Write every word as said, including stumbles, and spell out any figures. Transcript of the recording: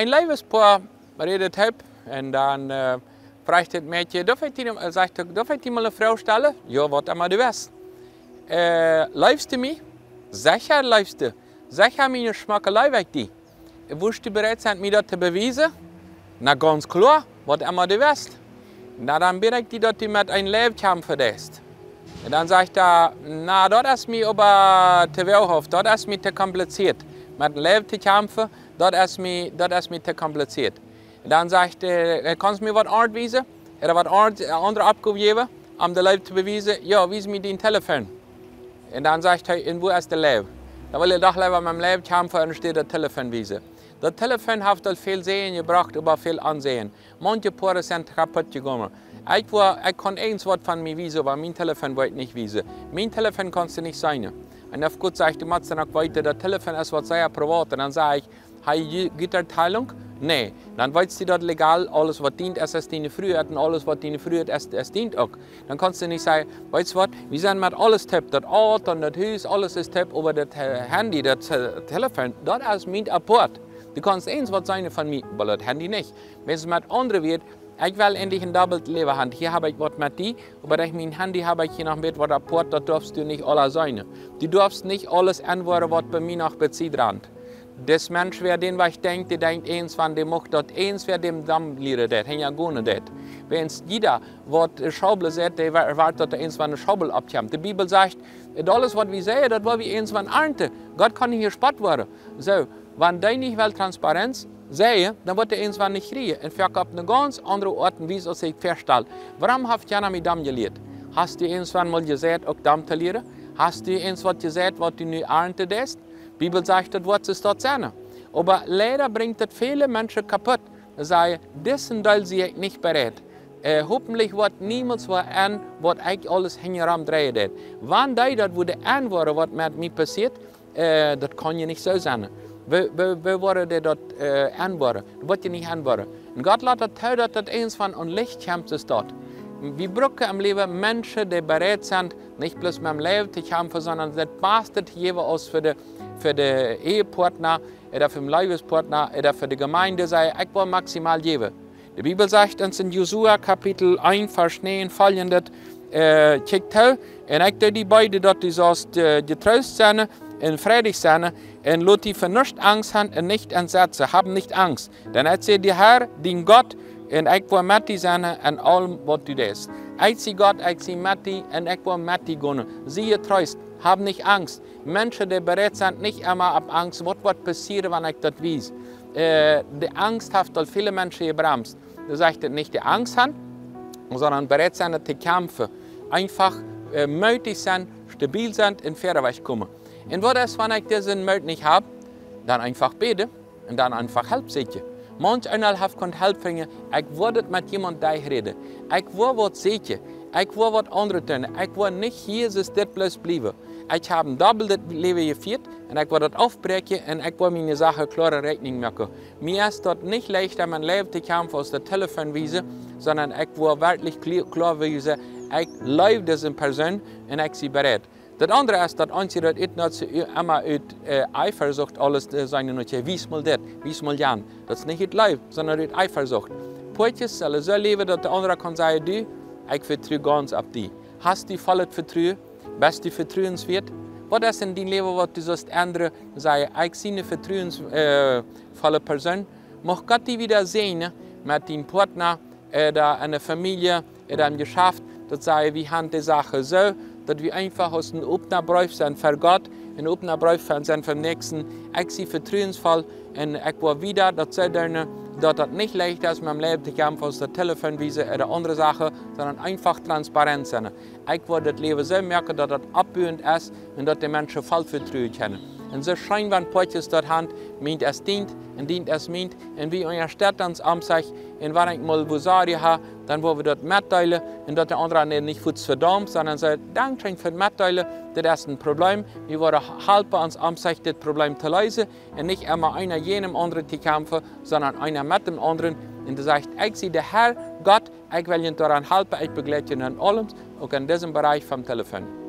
Een Leewespoa rät toop un dan äh, froagt daut Mäakje: "Darf ekj die, äh, sajcht hee, darf ekj die mol eene Froag stalen?" "Jo, waut emma du west." Äh, "Leewst du mie?" "Secha leewst du. Secha, miene Schmocke, leew ekj die. Wurscht du bereit sennen, mie daut to bewiesen?" "Na, gaunz kloa, waut emma du west." "Na, dan bäd ekj die, daut du met een Leew kjamfen deist." Un dan sajcht hee: "Na, daut es mie oba to woahaft, daut es mie to kompliziert. Met een Leew to kjamfen, daut es mie, daut es mie to kompliziert." Un dan sajcht hee: "Kaust mie waut aundret wiesen? Ooda waut aundret, äh, aundre Oppgow jäwen, om de Leew to bewiesen?" "Jo, wies mie dien Telefon." Un dan sajcht hee: "Un wua es de Leew?" Dan well hee doch leewa met een Leew kjamfen enne Städ daut Telefon wiesen. Daut Telefon haft aul väl Säajen jebrocht, oba väl Onsäajen. Maunche Poaren sent kaput jegonen. Ekj woa, ekj kunn eens waut von mie wiesen, oba mien Telefon woa ekj nich wiesen. Mien Telefon kaust du nich seenen. Un auf Gott sajcht, du motst dan uk weeten, daut Telefon es waut sea privat. Un dan saj ekj: "Hab ekj goode Teilunk?" "Nä." Dan weetst du, daut legal aules waut dient es, es diene Fru, un aules waut diene Fru es, es dient uk. Dan kaust du nich sajen: "Weetst waut, wie sent met aules toop, daut Auto un daut Hus, aules es toop, oba daut äh, Handy, daut äh, Telefon, daut es mien apoat. Du kaust eens waut seenen von mie, oba daut Handy nich." Wan et met aundre wieet: "Ekj well eejentlich een dobbelt Läwen haben. Hia hab ekj waut met die, oba ekj, mien Handy hab ekj hia noch met waut apoat, daut darfst du nich aules seenen. Du darfst nich aules aunwoaren, waut bie mie noch bie die drant." Dis Mensch, wäa dän Wajch denkjt, dee denkjt eens, wan dee mucht daut eens, wäa däm dan lieren deit, hinjagonen deit. Wäajens jieda, waut äh, Schaubel sajcht, dee wa-, woat daut eens, wan de Schaubel oppkjemt. De Bibel sajcht, äh, aules waut wie sajen, daut woa wie eens wan arnten. Gott kaun nich jespott woaren. Soo, wan dee nich well Transparenz seenen, dan woat hee eens wan nich kjrieen. Un foaken opp eene gaunz aundre Oat un Wies aus ekj väastald. Wuarom haft Jana mie dan jelieet? Hast du eens wan mol jesajcht, uk dan to lieren? Hast du eens waut jesajcht, waut du nu arnten deist? Bibel sajcht, daut woat soo daut sennen. Oba leida brinjt daut väle Menschen kaput. Sajen: "Disen Deel sie ekj nich bereit. Äh, hopentlich woat niemols waut aun, waut ekj aules hinjarom dreien deit." Wan dee daut wudden aunwoaren, waut met mie passieet, äh, daut kaun je nich soo sennen. Woo, woo, woo woaren dee daut äh, aunwoaren? Daut woat je nich aunwoaren. Un Gott lat daut too, daut daut eens wan aun Licht kjemt, es daut. Wie brucken em Läwen Menschen, dee bereit sent, nich bloos met een Leew to kjamfen, sonda daut baste to jäwen aus fa de, fa de Ehepartner, ooda fa dän Leewespartner, ooda fa de Jemeent, sajen: "Ekj woa maximal jäwen." De Bibel sajcht ons en Josua Kapitel eent, Varsch näajen foljendet: äh, "Kjikj too, un ekj doo die beeden, daut du saust äh, jetroost sennen un freidich sennen, un lot die fa nuscht Angst haben un nich entsetzen. Hab nich Angst. Dan ekj sie de Herr, dien Gott, un ekj woa met die sennen en aulem, waut du deist." Ekj sie Gott, ekj sie met die, un ekj woa met die gonen. Sie jetroost, hab nich Angst. Menschen, dee bereit sent, nich emma opp Angst, waut woat passieren, wan ekj daut wies. Äh, de Angst haft aul väle Menschen jebremst. Daut sajcht daut nich de Angst haben, sonda bereit sennen to kjamfen. Eefach äh, moodich sennen, stabil sennen un wieda wajch komen. Un waut es, wan ekj disen Moot nich hab? Dan eefach bäden un dan eefach Help sieekjen. Maunch eena haft kunt Help finjen: "Ekj woa daut met jemaunt derchräden. Ekj woa waut sieekjen. Ekj woa waut aundret doonen. Ekj woa nich hia soo dit bloos bliewen. Ekj hab een dobbelt Läwen jefieet un ekj woa daut aufbräakjen un ekj woa miene Sachen kloa en Reakjnunk moaken." Mie es daut nich leichta, met een Leew to kjamfen aus daut Telefon wiesen, sonda ekj woa werkjlich kli-, kloa wiesen: "Ekj leew dise Persoon un ekj sie bereit." Daut aundre es, daut ons daut nich nutzt, emma ut äh, Eifersucht aules äh, sennen un: "Wies mol dit, wies mol jan." Daut es nich ut Leew, sonda ut Eifersucht. Poatjes sellen soo läwen, daut de aundra kaun sajen: "Du, ekj vetru gaunz opp die." Hast du vollet Vetruen? Best du vetruenswieet? Waut es en dien Läwen, waut du saust endren, sajen: "Ekj sie eene vetruens-, äh, volle Persoon"? Mucht Gott die wieda säajnen, met dienen Partner, ooda enne Famielje, ooda em Jeschaft, daut sajen: "Wie haben de Sachen soo, daut wie eefach aus een opna Breef sent fa Gott, een opna Breef fa, sent fa dän Näakjsten. Ekj sie vetruensvoll un ekj woa wieda daut soo doonen, daut daut nich leicht es, met een Leew to kjamfen aus daut Telefon wiesen ooda aundre Sachen, sonda eefach transparent sennen. Ekj woa daut Läwen soo moaken, daut daut oppbuent es un daut de Menschen voll vetruen kjennen." Un soo scheen, wan Poatjes daut haben, mient es dient un dient es mient. Un wie unjastetten ons aum sikj, un wan ekj mol waut sajen ha, dan woa wie daut metdeelen, un daut de aundra nich fuaz vedaumt, sonda sajcht: "Dankscheen fa daut Metdeelen, dit es een Problem." Wie woaren halpen ons aum sikj dit Problem to leesen, un nich emma eena jäajen dän aundren to kjamfen, sonda eena met dän aundren. Un dee sajcht: "Ekj sie de Herr Gott, ekj well junt doaraun halpen, ekj begleit junt en aulem, uk en disem Bereich vom Telefon."